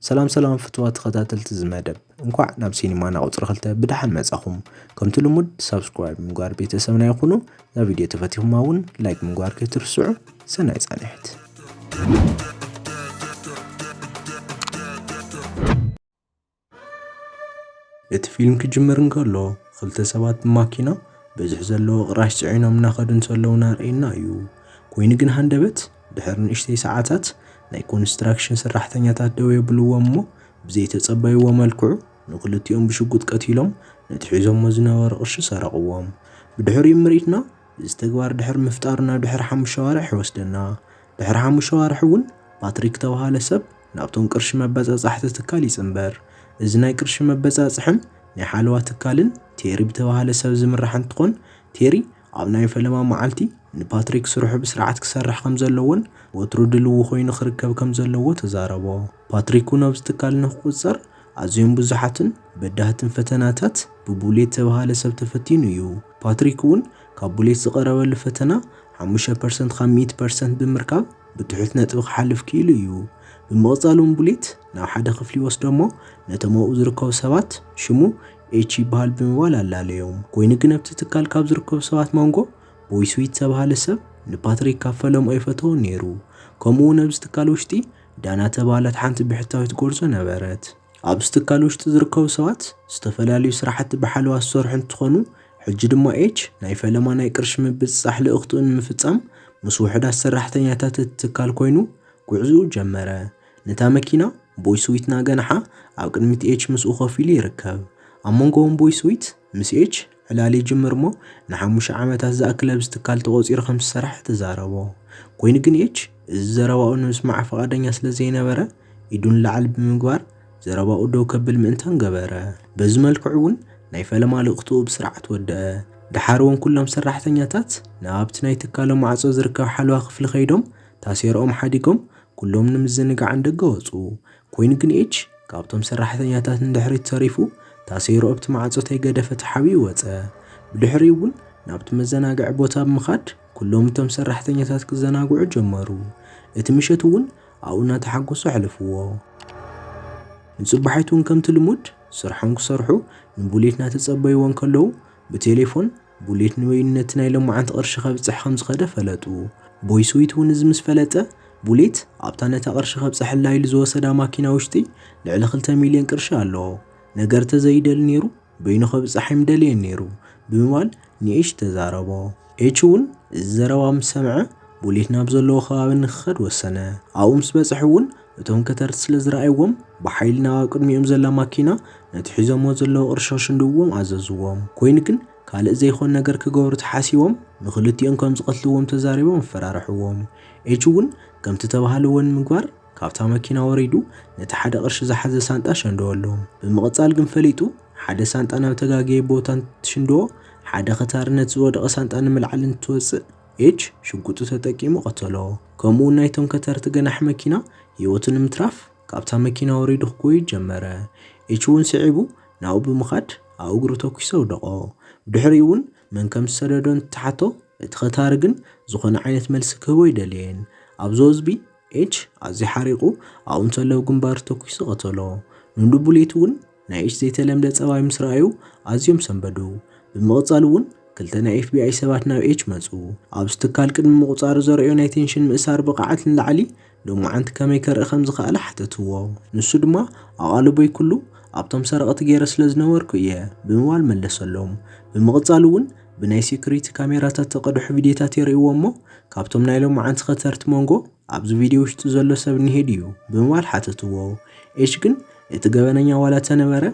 ሰላም ሰላም ፍትዋ ተኸታተልቲ እዚ መደብ፣ እንኳዕ ናብ ሲኒማና ቁፅሪ ክልተ ብደሓን መጻኹም። ከምቲ ልሙድ ሳብስክራይብ ምግባር ቤተሰብና ይኹኑ። እዛ ቪድዮ ተፈቲኹማ እውን ላይክ ምግባር ከይትርስዑ። ሰናይ ጻንሕት። እቲ ፊልም ክጅምር እንከሎ ክልተ ሰባት ብማኪና ብዙሕ ዘለዎ ቅራሽ ጽዒኖም እናኸዱ እንተለዉ ናርእየና እዩ። ኮይኑ ግን ሃንደበት ድሕሪ ንእሽተይ ሰዓታት ናይ ኮንስትራክሽን ሰራሕተኛታት ደው የብልዎም እሞ ብዘይተጸበይዎ መልክዑ ንክልቲኦም ብሽጉጥ ቀቲሎም ነቲ ሒዞሞ ዝነበሩ ቅርሺ ሰረቕዎም። ብድሕሪኡ ምርኢትና እዚ ተግባር ድሕሪ ምፍጣሩ ናብ ድሕሪ ሓሙሽተ ኣዋርሕ ይወስደና። ድሕሪ ሓሙሽተ ኣዋርሕ እውን ፓትሪክ ተባሃለ ሰብ ናብቶም ቅርሺ መበጻጻሕቲ ትካል ይጽንበር። እዚ ናይ ቅርሺ መበጻጽሕን ናይ ሓለዋ ትካልን ቴሪ ብተባሃለ ሰብ ዝምራሕ እንትኾን፣ ቴሪ ኣብ ናይ ፈለማ መዓልቲ ንፓትሪክ ስርሑ ብስርዓት ክሰርሕ ከም ዘለዎን ወትሩ ድልዉ ኮይኑ ክርከብ ከም ዘለዎ ተዛረቦ። ፓትሪክ እውን ኣብዚ ትካል ንክቁጸር ኣዝዮም ብዙሓትን በዳህትን ፈተናታት ብቡሌት ተባሃለ ሰብ ተፈቲኑ እዩ። ፓትሪክ እውን ካብ ቡሌት ዝቐረበሉ ፈተና ሓሙሽተ ፐርሰንት ካብ ሚእቲ ፐርሰንት ብምርካብ ብትሑት ነጥቢ ክሓልፍ ክኢሉ እዩ። ብምቕጻል እውን ቡሌት ናብ ሓደ ክፍሊ ይወስዶ እሞ ነቶም ኣብኡ ዝርከቡ ሰባት ሽሙ ኤች ይበሃል ብምባል ኣላለዮም። ኮይኑ ግን ኣብቲ ትካል ካብ ዝርከቡ ሰባት መንጎ ቦይ ስዊት ዝተባሃለ ሰብ ንፓትሪክ ካብ ፈለምኡ ኣይፈተዎን ነይሩ። ከምኡ እውን ኣብዚ ትካል ውሽጢ ዳና ተባሃለት ሓንቲ ብሕታዊት ጎርዞ ነበረት። ኣብዚ ትካል ውሽጢ ዝርከቡ ሰባት ዝተፈላለዩ ስራሕቲ ብሓለዋ ዝሰርሑ እንትኾኑ፣ ሕጂ ድማ ኤች ናይ ፈለማ ናይ ቅርሺ ምብጽጻሕ ልእኽትኡ ንምፍጻም ምስ ውሑዳት ሰራሕተኛታት እቲ ትካል ኮይኑ ጉዕዝኡ ጀመረ። ነታ መኪና ቦይ ስዊት ናገንሓ ኣብ ቅድሚት ኤች ምስኡ ኮፍ ኢሉ ይርከብ። ኣብ መንጎ እውን ቦይ ስዊት ምስ ኤች ዕላል ይጅምር እሞ ንሓሙሽተ ዓመታት ዝኣክል ኣብዚ ትካል ተቖጺሩ ከም ዝሰራሕ ተዛረቦ። ኮይኑ ግን ኤች እዚ ዘረባኡ ንምስማዕ ፍቓደኛ ስለ ዘይነበረ ኢዱ ንላዕሊ ብምግባር ዘረባኡ ደው ከብል ምእንታን ገበረ። በዚ መልክዑ እውን ናይ ፈለማ ልእኽትኡ ብስርዓት ወደአ። ደሓር እውን ኩሎም ሰራሕተኛታት ናብቲ ናይ ትካሎም ማዕጾ ዝርከብ ሓለዋ ክፍሊ ከይዶም ታሴርኦም ሓዲጎም ኩሎም ንምዝንጋዕ ንደገ ወጹ። ኮይኑ ግን ኤች ካብቶም ሰራሕተኛታት ንድሕሪት ተሪፉ ታሴሩ ኣብቲ ማዕጾ ተይገደፈ ተሓቢኡ ወጸ። ብድሕሪኡ እውን ናብቲ መዘናግዒ ቦታ ብምኻድ ኩሎም እቶም ሰራሕተኛታት ክዘናግዑ ጀመሩ። እቲ ምሸት እውን ኣብኡ እናተሓጎሱ ኣሕለፍዎ። ንጽባሒቱ እውን ከምቲ ልሙድ ስርሖም ክሰርሑ ንቡሌት እናተጸበይዎ እንከለዉ ብቴሌፎን ቡሌት ንበይኑ ነቲ ናይ ሎማዓንቲ ቅርሺ ከብጽሕ ከም ዝኸደ ፈለጡ። ቦይ ስዊት እውን እዚ ምስ ፈለጠ ቡሌት ኣብታ ነታ ቅርሺ ከብጽሐላ ኢሉ ዝወሰዳ ማኪና ውሽጢ ልዕሊ ክልተ ሚልዮን ቅርሺ ኣለዎ። ነገር ተዘይደሊ ነይሩ በይኑ ከብጽሕ ኣይምደለየን ነይሩ ብምባል ንኤች ተዛረቦ። ኤች እውን እዚ ዘረባ ምስ ሰምዐ ቡሌት ናብ ዘለዎ ከባቢ ንክኸድ ወሰነ። ኣብኡ ምስ በጽሑ እውን እቶም ከተርቲ ስለ ዝረኣይዎም ብሓይሊ ናብ ኣብ ቅድሚኦም ዘላ ማኪና ነቲ ሒዞሞ ዘለዉ ቅርሺ ክሽንድዎም ኣዘዝዎም። ኮይኑ ግን ካልእ ዘይኮን ነገር ክገብሩ ተሓሲቦም ንክልቲኦም ከም ዝቐትልዎም ተዛሪቦም ኣፈራርሕዎም። ኤች እውን ከምቲ ተባሃልዎ ንምግባር ካብታ መኪና ወሪዱ ነቲ ሓደ ቅርሺ ዝሓዘ ሳንጣ ሸንደወሎም። ብምቕጻል ግን ፈሊጡ ሓደ ሳንጣ ናብ ተጋገየ ቦታ እንትሽንድዎ ሓደ ከታሪ ነቲ ዝወደቐ ሳንጣ ንምልዓል እንትወጽእ ኤች ሽጉጡ ተጠቂሙ ቀተሎ። ከምኡ እውን ናይቶም ከተርቲ ገናሒ መኪና ህይወቱ ንምትራፍ ካብታ መኪና ወሪዱ ክጎዩ ጀመረ። ኤች እውን ስዒቡ ናብኡ ብምኻድ ኣብ እግሩ ተኩሱ ኣውደቖ። ብድሕሪኡ እውን መን ከም ዝሰደዶ እንትሓቶ እቲ ከታሪ ግን ዝኾነ ዓይነት መልሲ ክህቦ ኣይደለየን። ኣብዚ ወዝቢ ኤች ኣዝዩ ሓሪቑ ኣብኡ እንተለዉ ግንባሩ ተኩሱ ቀተሎ። ንንዱ ቡሌት እውን ናይ ኤች ዘይተለምደ ጸባይ ምስ ረኣዩ ኣዝዮም ሰንበዱ። ብምቕጻል እውን ክልተ ናይ ኤፍ ቢ ኣይ ሰባት ናብ ኤች መጹ። ኣብዚ ትካል ቅድሚ ምቑጻሩ ዘርእዮ ናይ ቴንሽን ምእሳር ብቕዓት ንላዕሊ ሎማዓንቲ ከመይ ከርኢ ከም ዝኸኣለ ሓተትዎ። ንሱ ድማ ኣቓልቦይ ኩሉ ኣብቶም ሰረቕቲ ገይረ ስለ ዝነበርኩ እየ ብምባል መለሰሎም። ብምቕጻል እውን ብናይ ሴኩሪቲ ካሜራታት ተቐድሑ ቪድዮታት የርእይዎ እሞ ካብቶም ናይ ሎማዓንቲ ከተርቲ መንጎ ኣብዚ ቪድዮ ውሽጢ ዘሎ ሰብ እኒሄ ድዩ ብምባል ሓተትዎ። ኤች ግን እቲ ገበነኛ ዋላ ተነበረ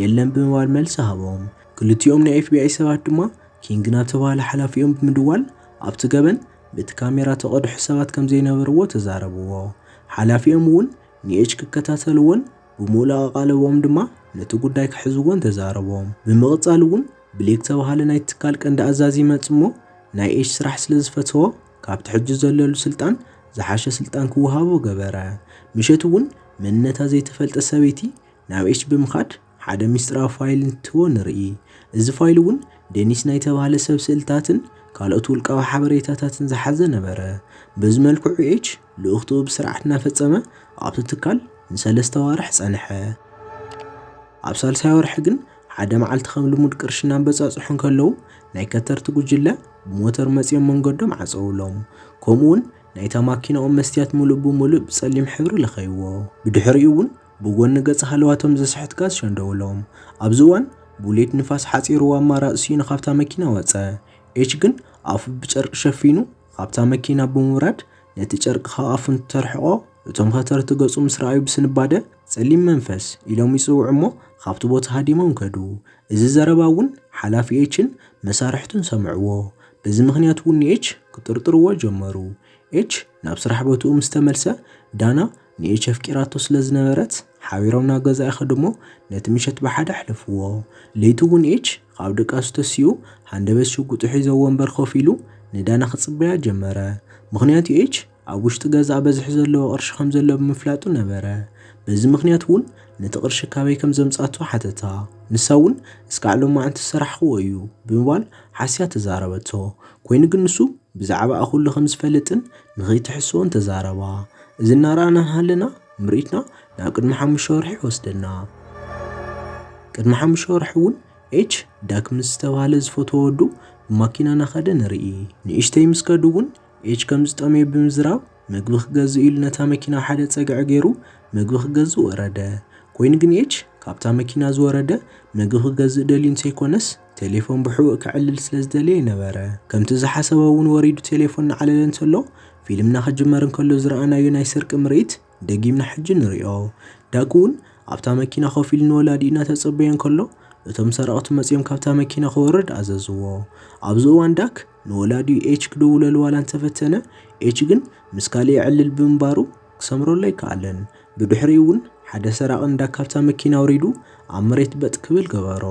የለን ብምባል መልሲ ሃቦም። ክልቲኦም ናይ ኤፍ ቢ ኣይ ሰባት ድማ ኪንግ ናብ ተባሃለ ሓላፊኦም ብምድዋል ኣብቲ ገበን በቲ ካሜራ ተቐድሑ ሰባት ከም ዘይነበርዎ ተዛረብዎ። ሓላፊኦም እውን ንኤች ክከታተልዎን ብምሉእ ኣቓልቦም ድማ ነቲ ጉዳይ ክሕዝዎን ተዛረቦም። ብምቕጻል እውን ብሌክ ተባሃለ ናይ ትካል ቀንዲ ኣዛዚ ይመጽ እሞ ናይ ኤች ስራሕ ስለ ዝፈትዎ ካብቲ ሕጂ ዘለሉ ስልጣን ዝሓሸ ስልጣን ክወሃቦ ገበረ። ምሸት እውን መንነታ ዘይተፈልጠ ሰበይቲ ናብ ኤች ብምኻድ ሓደ ሚስጥራዊ ፋይል እንትህቦ ንርኢ። እዚ ፋይል እውን ደኒስ ናይ ተባሃለ ሰብ ስእልታትን ካልኦት ውልቃዊ ሓበሬታታትን ዝሓዘ ነበረ። በዚ መልክዑ ኤች ልእኽትኡ ብስርዓት እናፈጸመ ኣብቲ ትካል ንሰለስተ ኣዋርሕ ጸንሐ። ኣብ ሳልሳይ ወርሒ ግን ሓደ መዓልቲ ከም ልሙድ ቅርሺ እናበጻጽሑ እንከለዉ ናይ ከተርቲ ጉጅለ ብሞተር መጺኦም መንገዶም ዓጸውሎም። ከምኡውን ናይታ ማኪናኦም መስትያት ምሉእ ብምሉእ ብጸሊም ሕብሪ ለኸይዎ። ብድሕሪኡ እውን ብጎኒ ገጽ ሃለዋቶም ዘስሕት ጋዝ ሸንደውሎም። ኣብዚ እዋን ቡሌት ንፋስ ሓጺርዎ ኣማራጺ ስኢኑ ካብታ መኪና ወጸ። ኤች ግን ኣፉ ብጨርቂ ሸፊኑ ካብታ መኪና ብምውራድ ነቲ ጨርቂ ካብ ኣፉ እንትተርሕቖ እቶም ከተርቲ ገጹ ምስ ረኣዩ ብስንባደ ጸሊም መንፈስ ኢሎም ይጽውዑ እሞ ካብቲ ቦታ ሃዲሞም ከዱ። እዚ ዘረባ እውን ሓላፊ ኤችን መሳርሕቱን ሰምዕዎ። በዚ ምኽንያት እውን ንኤች ክጥርጥርዎ ጀመሩ። ኤች ናብ ስራሕ ቦትኡ ምስ ተመልሰ ዳና ንኤች ኣፍቂራቶ ስለ ዝነበረት ሓቢሮም ናብ ገዛ ይኸዱ እሞ ነቲ ምሸት ብሓደ ኣሕለፍዎ። ለይቲ እውን ኤች ካብ ድቃሱ ተሲኡ ሃንደበት ሽጉጡ ሒዞ ወንበር ኮፍ ኢሉ ንዳና ክጽበያ ጀመረ። ምኽንያቱ ኤች ኣብ ውሽጢ ገዛ በዝሒ ዘለዎ ቅርሺ ከም ዘሎ ብምፍላጡ ነበረ። በዚ ምኽንያት እውን ነቲ ቅርሺ ካበይ ከም ዘምጻቶ ሓተታ። ንሳ እውን እስካዕ ሎማዓንቲ ዝሰራሕኽዎ እዩ ብምባል ሓስያ ተዛረበቶ። ኮይኑ ግን ንሱ ብዛዕባኣ ኩሉ ከም ዝፈልጥን ንኸይትሕስዎን ተዛረባ። እዚ እናረኣና ሃለና ምርኢትና ናብ ቅድሚ ሓሙሽተ ወርሒ ይወስደና። ቅድሚ ሓሙሽተ ወርሒ እውን ኤች ዳክ ምስ ዝተባህለ ዝፈትዎ ወዱ ብማኪና እናኸደ ንርኢ። ንእሽተይ ምስ ከዱ እውን ኤች ከም ዝጠመየ ብምዝራብ ምግቢ ክገዝእ ኢሉ ነታ መኪና ሓደ ጸግዒ ገይሩ ምግቢ ክገዝእ ወረደ። ኮይኑ ግን ኤች ካብታ መኪና ዝወረደ ምግቢ ክገዝእ ደልዩ እንተይኮነስ ቴሌፎን ብሕቡእ ከዕልል ስለ ዝደለየ ነበረ። ከምቲ ዝሓሰቦ እውን ወሪዱ ቴሌፎን እናዓለለ እንተሎ ፊልምና ክጅመር እንከሎ ዝረኣናዮ ናይ ስርቂ ምርኢት ደጊምና ሕጂ ንሪኦ። ዳክ እውን ኣብታ መኪና ኮፍ ኢሉ ንወላዲኡ እናተጸበየ እንከሎ እቶም ሰረቕቲ መጺኦም ካብታ መኪና ክወርድ ኣዘዝዎ። ኣብዚ እዋን ዳክ ንወላዲኡ ኤች ክድውለሉ ዋላ እንተፈተነ ኤች ግን ምስ ካልእ የዕልል ብምንባሩ ክሰምረሉ ኣይከኣለን። ብድሕሪኡ እውን ሓደ ሰራቒ ንዳክ ካብታ መኪና ኣውሪዱ ኣብ መሬት በጥ ክብል ገበሮ።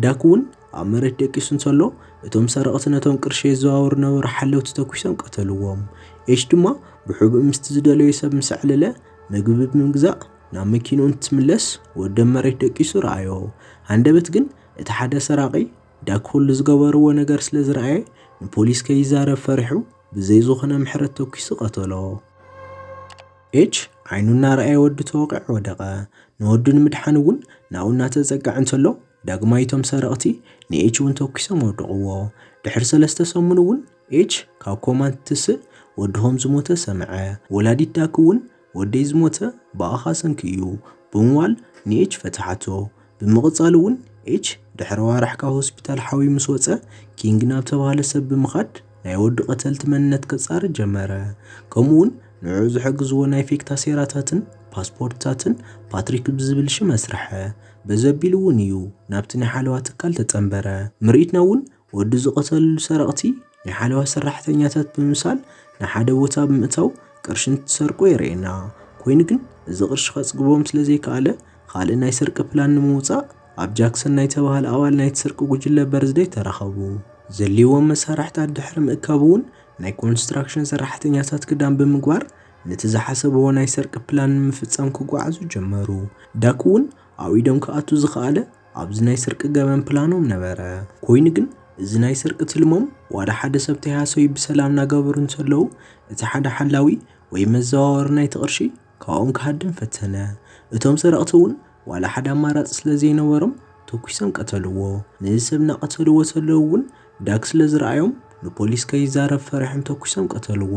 ዳክ እውን ኣብ መሬት ደቂሱ እንተሎ እቶም ሰረቕቲ ነቶም ቅርሺ የዘዋውሩ ነበሩ ሓለውቲ ተኩሶም ቀተልዎም። ኤች ድማ ብሕቡእ ምስቲ ዝደለዮ ሰብ ምስ ኣዕለለ ምግቢ ብምግዛእ ናብ መኪንኡ እንትምለስ ወዲ ኣብ መሬት ደቂሱ ረኣዮ። ሃንደበት ግን እቲ ሓደ ሰራቒ ዳክ ኩሉ ዝገበርዎ ነገር ስለ ዝረኣየ ንፖሊስ ከይዛረብ ፈሪሑ ብዘይ ዝኾነ ምሕረት ተኩሱ ቀተሎ። ኤች ዓይኑ እናረኣየ ወዱ ተወቒዑ ወደቐ። ንወዱ ንምድሓን እውን ናብኡ እናተጸግዐ እንተሎ ዳግማይ እቶም ሰረቕቲ ንኤች እውን ተኩሶም ወደቕዎ። ድሕሪ ሰለስተ ሰሙን እውን ኤች ካብ ኮማ እንትትስእ ወድኹም ዝሞተ ሰምዐ። ወላዲት ዳክ እውን ወደይ ዝሞተ ብኣኻ ሰንኪ እዩ ብምባል ንኤች ፈትሓቶ። ብምቕጻል እውን ኤች ድሕሪ ኣዋርሕ ካብ ሆስፒታል ሓውዩ ምስ ወጸ ኪንግ ናብ ተባህለ ሰብ ብምኻድ ናይ ወዲ ቀተልቲ መንነት ከጻሪ ጀመረ። ከምኡ እውን ንዕኡ ዝሕግዝዎ ናይ ፌክ ታሴራታትን ፓስፖርትታትን ፓትሪክ ብዝብል ሽም ኣስርሐ። በዚ ኣቢሉ እውን እዩ ናብቲ ናይ ሓለዋ ትካል ተጸንበረ። ምርኢትና እውን ወዲ ዝቐተልሉ ሰረቕቲ ናይ ሓለዋ ሰራሕተኛታት ብምምሳል ንሓደ ቦታ ብምእታው ቅርሺ እንትሰርቁ የርእየና። ኮይኑ ግን እዚ ቅርሺ ከጽግቦም ስለ ዘይከኣለ ካልእ ናይ ስርቂ ፕላን ንምውጻእ ኣብ ጃክሰን ናይ ተባህለ ኣባል ናይቲ ስርቂ ጉጅለ በርዝደይ ተራኸቡ። ዘድልይዎም መሳርሕታት ድሕሪ ምእካብ እውን ናይ ኮንስትራክሽን ሰራሕተኛታት ክዳን ብምግባር ነቲ ዝሓሰብዎ ናይ ስርቂ ፕላን ንምፍጻም ክጓዓዙ ጀመሩ። ዳክ እውን ኣብ ኢዶም ክኣቱ ዝኸኣለ ኣብዚ ናይ ስርቂ ገበን ፕላኖም ነበረ። ኮይኑ ግን እዚ ናይ ስርቂ ትልሞም ዋላ ሓደ ሰብ ተይሃሰዩ ብሰላም እናገበሩ እንተለዉ እቲ ሓደ ሓላዊ ወይ መዘዋወሪ ናይቲ ቅርሺ ካብኦም ክሃድም ፈተነ። እቶም ሰረቕቲ እውን ዋላ ሓደ ኣማራጺ ስለ ዘይነበሮም ተኩሶም ቀተልዎ። ነዚ ሰብ እናቐተልዎ ተለዉ እውን ዳክ ስለ ዝረኣዮም ንፖሊስ ከይዛረብ ፈሪሖም ተኩሶም ቀተልዎ።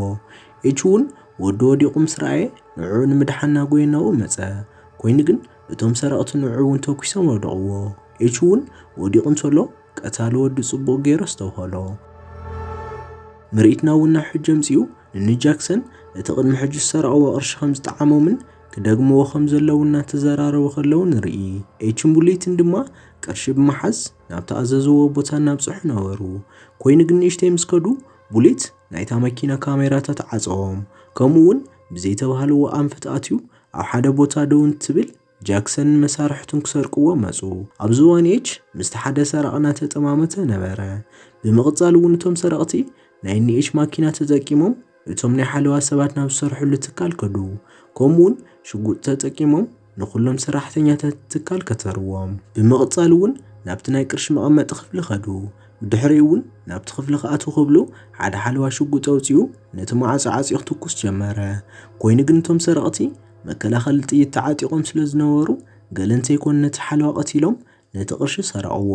ኤች እውን ወዱ ወዲቑ ምስ ረኣየ ንዕኡ ንምድሓን እናጎየ ናብኡ መጸ። ኮይኑ ግን እቶም ሰረቕቲ ንዕኡ እውን ተኩሶም ወደቕዎ። ኤች እውን ወዲቑ እንተሎ ቀታሊ ወዱ ጽቡቕ ገይሩ ኣስተብሃሎ። ምርኢትና እውን ናብ ሕጂ ኣምጺኡ ንኒ ጃክሰን እቲ ቅድሚ ሕጂ ዝሰረቕዎ ቅርሺ ከም ዝጠዓሞምን ክደግምዎ ከም ዘለዉ እናተዘራረቡ ከለዉ ንርኢ። ኤችን ቡሌትን ድማ ቅርሺ ብምሓዝ ናብ ተኣዘዝዎ ቦታ እናብጽሑ ነበሩ። ኮይኑ ግን ንእሽተይ ምስ ከዱ ቡሌት ናይታ መኪና ካሜራታት ዓጸዎም። ከምኡ እውን ብዘይተባህልዎ ኣንፈት ኣትዩ ኣብ ሓደ ቦታ ደው እንትብል ጃክሰንን መሳርሕቱን ክሰርቅዎ መጹ። ኣብዚ እዋን ኤች ምስቲ ሓደ ሰራቒ እናተጠማመተ ነበረ። ብምቕጻል እውን እቶም ሰረቕቲ ናይ ኒኤች ማኪና ተጠቂሞም እቶም ናይ ሓለዋ ሰባት ናብ ዝሰርሕሉ ትካል ከዱ። ከምኡውን ሽጉጥ ተጠቂሞም ንኹሎም ሰራሕተኛታት ትካል ከተርዎም። ብምቕጻል እውን ናብቲ ናይ ቅርሺ መቐመጢ ክፍሊ ከዱ። ብድሕሪኡ እውን ናብቲ ክፍሊ ክኣትዉ ክብሉ ሓደ ሓለዋ ሽጉጥ ኣውጺኡ ነቲ ማዕጾ ዓጺዩ ክትኩስ ጀመረ። ኮይኑ ግን እቶም ሰረቕቲ መከላኸሊ ጥይት ተዓጢቖም ስለ ዝነበሩ፣ ገለ እንተይኮነ ነቲ ሓለዋ ቀቲሎም ነቲ ቅርሺ ሰረቕዎ።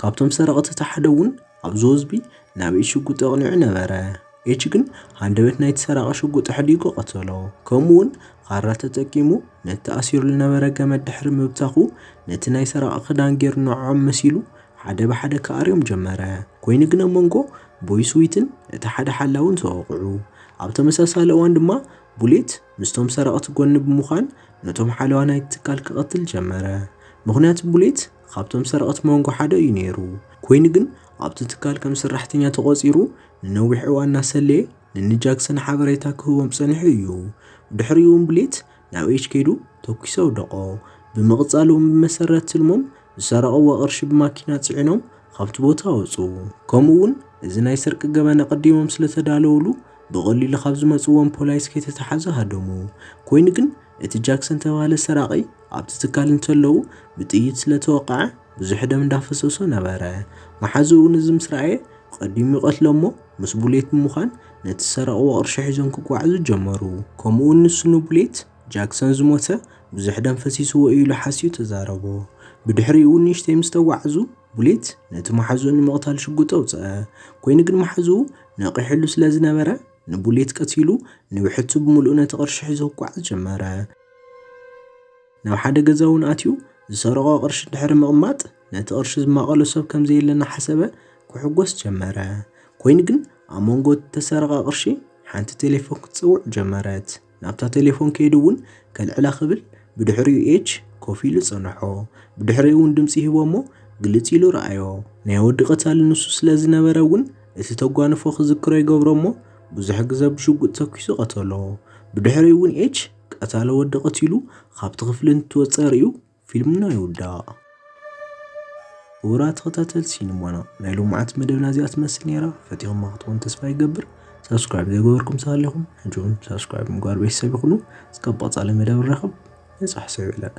ካብቶም ሰረቕቲ እቲ ሓደ እውን ኣብዚ ወዝቢ ናብ ኢድ ሽጉጥ ኣቕኒዑ ነበረ። ኤች ግን ሃንደበት ናይቲ ሰራቒ ሽጉጥ ኣሕዲጉ ቀተሎ። ከምኡ እውን ኻራ ተጠቂሙ ነቲ ተኣሲሩ ዝነበረ ገመድ ድሕሪ ምብታኹ፣ ነቲ ናይ ሰራቒ ክዳን ገይሩ ንዕዖም መሲሉ ሓደ ብሓደ ክኣርዮም ጀመረ። ኮይኑ ግን ኣብ መንጎ ቦይ ስዊትን እቲ ሓደ ሓላውን ተወቕዑ። ኣብ ተመሳሳሊ እዋን ድማ ቡሌት ምስቶም ሰረቕቲ ጎኒ ብምዃን ነቶም ሓለዋ ናይቲ ትካል ክቐትል ጀመረ። ምኽንያቱ ቡሌት ካብቶም ሰረቕቲ መንጎ ሓደ እዩ ነይሩ። ኮይኑ ግን ኣብቲ ትካል ከም ሰራሕተኛ ተቖጺሩ ንነዊሕ እዋን እናሰለየ ንንጃክሰን ሓበሬታ ክህቦም ጸኒሑ እዩ። ብድሕሪኡ እውን ቡሌት ናብ ኤች ከይዱ ተኲሱ ኣውደቖ። ብምቕጻል እውን ብመሰረት ትልሞም ዝሰረቕዎ ቅርሺ ብማኪና ጽዒኖም ካብቲ ቦታ ወጹ። ከምኡ እውን እዚ ናይ ስርቂ ገበን ኣቐዲሞም ስለ ተዳለውሉ ብቐሊሉ ካብ ዝመጽዎም ፖላይስ ከይተተሓዙ ሃደሙ። ኮይኑ ግን እቲ ጃክሰን ተባሃለ ሰራቒ ኣብቲ ትካል እንተለዉ ብጥይት ስለ ተወቕዐ ብዙሕ ደም እንዳፈሰሶ ነበረ። መሓዝኡ እውን እዚ ምስ ረኣየ ቀዲሙ ይቐትሎ እሞ ምስ ቡሌት ብምዃን ነቲ ዝሰረቕዎ ቅርሺ ሒዞም ክጓዓዙ ጀመሩ። ከምኡ እውን ንሱ ንቡሌት ጃክሰን ዝሞተ ብዙሕ ደም ፈሲስዎ እዩ ኢሉ ሓስዩ ተዛረቦ። ብድሕሪኡ እውን ንእሽተይ ምስ ተጓዓዙ ቡሌት ነቲ መሓዝኡ ንምቕታል ሽጉጥ ኣውፅአ። ኮይኑ ግን መሓዝኡ ነቒሕሉ ስለ ዝነበረ ንቡሌት ቀቲሉ ንብሕቱ ብምሉኡ ነቲ ቅርሺ ሒዙ ክጓዓዝ ጀመረ። ናብ ሓደ ገዛ እውን ኣትዩ ዝሰረቖ ቅርሺ ድሕሪ ምቕማጥ ነቲ ቅርሺ ዝማቐሎ ሰብ ከም ዘየለ እናሓሰበ ክሕጎስ ጀመረ። ኮይኑ ግን ኣብ መንጎ እቲ ተሰረቐ ቅርሺ ሓንቲ ቴሌፎን ክትጽውዕ ጀመረት። ናብታ ቴሌፎን ከይዱ እውን ከልዕላ ክብል ብድሕሪኡ ኤች ኮፍ ኢሉ ጸንሖ። ብድሕሪኡ እውን ድምፂ ይህቦ እሞ ግልጽ ኢሉ ረኣዮ። ናይ ወዲ ቀታሊ ንሱ ስለ ዝነበረ እውን እቲ ተጓንፎ ክዝክሮ ይገብሮ እሞ ብዙሕ ግዘ ብሽጉጥ ተኪሱ ቀተሎ። ብድሕሪኡ እውን ኤች ቀታሊ ወዲ ቀቲሉ ካብቲ ክፍሊ እንትወፅእ ርእዩ ፊልምና ይውዳእ። ክቡራት ተኸታተልቲ ሲኒማና፣ ናይ ሎምዓት መደብና እዚኣ ትመስል ነይራ። ፈቲኹማ ክትኮኑ ተስፋ ይገብር። ሳብስክራይብ ዘይገበርኩም ተሃሊኹም ሕጂ እውን ሳብስክራይብ ምግባር ቤተሰብ ይኹኑ። እስካብ ቀፃሊ መደብ ንራኸብ። ንፅባሕ ሰው ይበለን።